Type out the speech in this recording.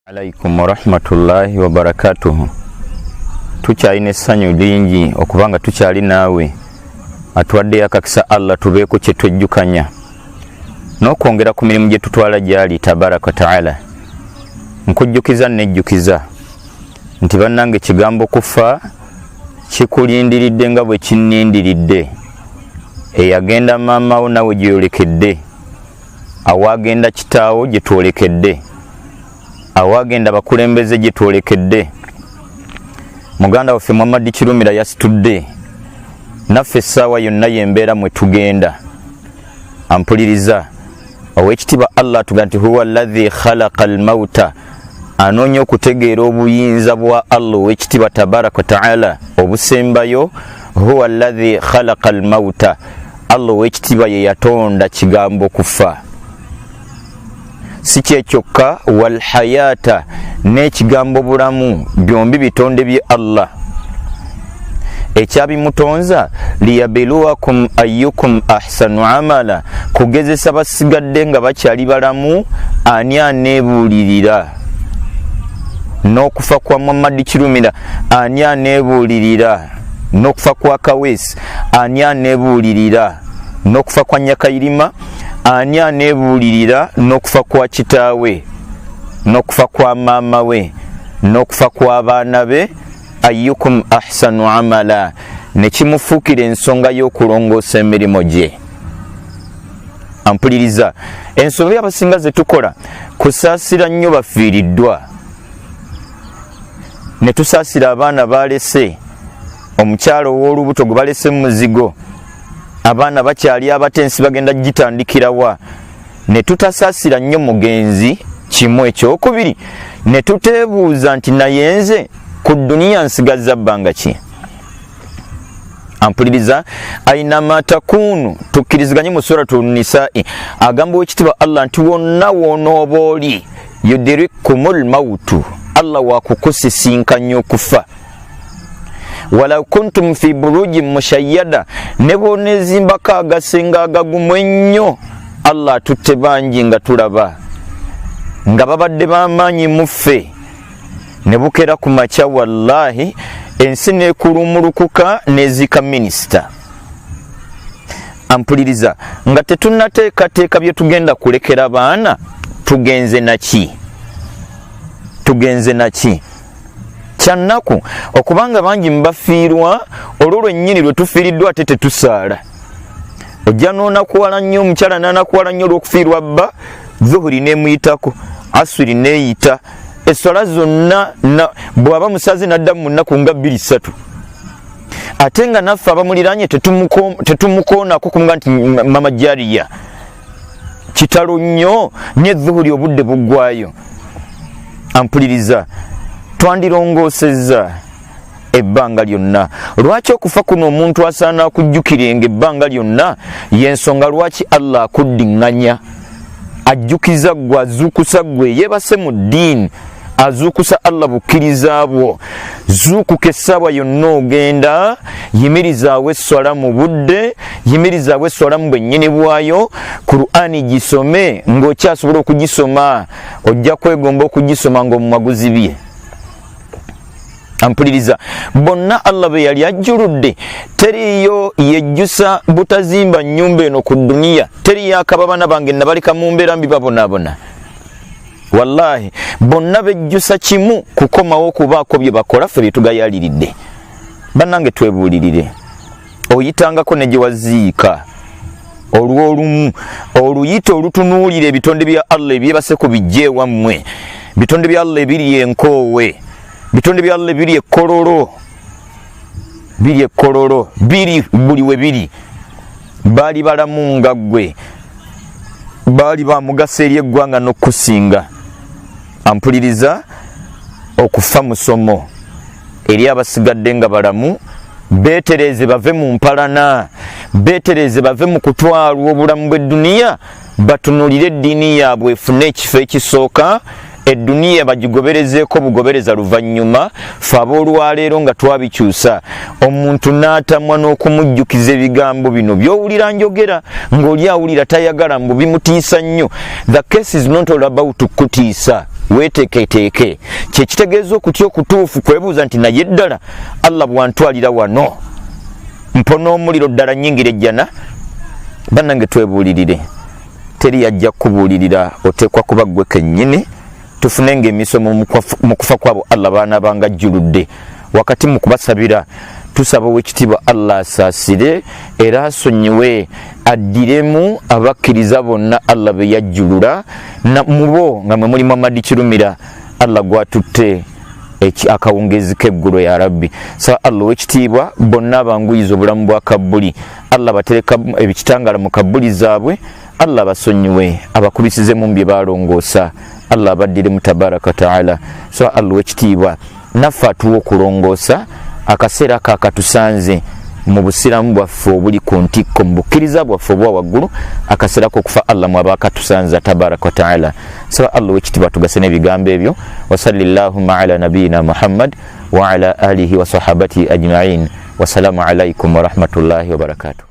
Alaikum warahmatullahi wabarakatuhu. Tukyalina essanyu lingi okuba nga tukyali naawe atuwaddeyo akakisa Allah tubeeko kye twejjukanya n'okwongera ku mirimu gye tutwala gy'ali tabaraka wataala. Nkujjukiza nejjukiza nti bannange, kigambo kufa kikulindiridde nga bwe kinnindiridde. Eyagenda maamawo nawe gyeyolekedde, awaagenda kitaawo gye twolekedde, awaagenda abakulembeze gye twolekedde. Muganda waffe Muhammadi Kirumira yasitudde naffe essaawa yonna y'embeera mwe tugenda. Ampuliriza, owekitiibwa Allah tuga nti huwa alladhi khalaqa almauta. Anoonya okutegeera obuyinza bwa Allah owekitiibwa tabaraka wataala obusembayo. Huwa alladhi khalaqa almauta, Allah owekitiibwa ye yatonda kigambo kufa. Si kyekyokka, walhayata, n'ekigambo bulamu, byombi bitonde bye Allah. Ekyabimutonza liyabiluwakum ayukum ahsanu amala, kugezesa basigadde nga bakyali balamu ani aneebuulirira n'okufa kwa Muhammadi Kirumira, ani aneebuulirira n'okufa kwa Kaweesi, ani aneebuulirira n'okufa kwa Nyakayirima, ani aneebuulirira n'okufa kwa kitaawe, n'okufa kwa maama we, n'okufa kw'abaana be. Ayukum ahsanu amala, ne kimufuukira ensonga y'okulongoosa emirimu gye. Ampuliriza, ensobi abasinga ze tukola kusaasira nnyo bafiiriddwa, ne tusaasira abaana balese, omukyalo ow'olubuto gwe balese mu muzigo, abaana bakyali abato, ensi bagenda gitandikirawa, ne tutasaasira nnyo mugenzi. Kimu. Ekyokubiri, ne tuteebuuza nti naye nze ku duniya nsigazza bbanga ki? Ampuliriza, ainama takunu, tukkiriziganye mu Suratu Nisai, agamba owekitiibwa Allah nti wonna wonooba oli, yudirikumul mautu, Allah wakukusisinkanya okufa. Walau kuntum fi buruji mushayyada, ne bwonezimbako agasenga agagumu ennyo. Allah atutte bangi nga tulaba nga babadde b'amaanyi muffe, ne bukera ku makya, wallahi, ensi nekulumulukuka nezika minisita. Ampuliriza, nga tetunateekateeka bye tugenda kulekera baana, tugenze naki? Tugenze naki? Kyannaku okubanga bangi mubafiirwa olwo lwennyini lwe tufiiriddwa ate tetusaala. Ojja noonakuwala nnyo, omukyala nanakuwala nnyo olw'okufiirwa bba, zuhuri nemuyitako, asuri neeyita, eswala zonna bw'aba musazi nadda mu nnaku nga bbiri ssatu, ate nga naffe abamuliranye tetumukoonako kumuga nti mama jariya kitalo nnyo, nye zuhuri obudde buggwayo. Ampuliriza, twandirongoosezza ebbanga lyonna. Lwaki okufa kuno omuntu asaana akujjukirenga ebbanga lyonna? Yensonga lwaki Allah akuddiŋŋanya, ajjukiza ggwe, azuukusa ggwe yeebase mu ddiini, azuukusa Allah bukkiriza bwo. Zuukuka essaawa yonna ogenda, yimirizaawo esswala mu budde, yimirizaawo esswala mu bwennyini bwayo. Kur'ani gisome ng'okyasobola okugisoma, ojja kwegomba okugisoma ng'omumwa guzibye. Ampuliriza, bonna Allah be yali ajjuludde, teriyo yejjusa butazimba nnyumba eno ku duniya, teriyo akaba bana bange nabaleka mu mbeera mbi babonaabona. Wallahi, bonna bejjusa kimu, kukomawo okubaako bye bakola ffe bye tugayaliridde. Bannange, twebuulirire, oyitangako ne gye waziika olw'olumu oluyita olutunuulira ebitonde bya Allah ebyebase ku bijja ewammwe, bitonde bya Allah ebiri enkoowe, bitonde bya Allah biri ekkololo, biri ekkololo, biri buli we biri. Baali balamu nga ggwe, baali bamugaso eri eggwanga n'okusinga. Ampuliriza, okufa musomo eri abasigadde nga balamu. Beetereeze bave mu mpalana, beetereeze bave mu kutwalwa obulamu bw'edduniya, batunulire eddiini yaabwe efune ekifo ekisooka, edduniya bagigoberezeeko bugobereza luvannyuma. Fe aboolwaleero nga twabikyusa, omuntu n'atamwa n'okumujjukiza ebigambo bino by'owulira njogera, ng'oli awulira tayagala, mbu bimutiisa nnyo. The case is not all about kutiisa. Weeteeketeeke, kyekitegeeza okutya okutuufu kwebuuza nti, naye ddala Allah bwantwalira wano mpona omuliro, ddala nyingira ejjana? Bannange, twebuulirire, teri yajja kukubuulirira, oteekwa kuba ggwe kennyini. Tufunenga emisomo mu kufa kwabo Allah baana banga jjuludde. Wakati mu kubasabira, tusaba owekitiibwa Allah asaasire era asonyiwe, addiremu abakkiriza bonna Allah be yajjulula mubo, nga mwe mulimu Amadi Kirumira, Allah gwatutte akawungezi k'eggulo. Ya Rabbi, sa Allah owekitiibwa bonna abanguyiza obulamu bwa kabbuli, Allah batereka ebikitangala mu kabbuli zaabwe, Allah basonyiwe, abakubisizemu bye balongoosa, Allah abaddiremu tabaraka taala. So Allah owekitiibwa naffe atuwa okulongoosa akaseera ako akatusanze mu busiramu bwaffe obuli ku ntikko, mu bukkiriza bwaffe obwa waggulu, akaseera k'okufa Allah mwaba akatusanza tabaraka wataala. Saba Allah owekitiibwa tugase n'ebigambo ebyo. Wasalli llahumma ala nabiyina Muhammad wa ala alihi wa sahabatihi ajmain. Wassalamu alaikum warahmatullahi wabarakatuh.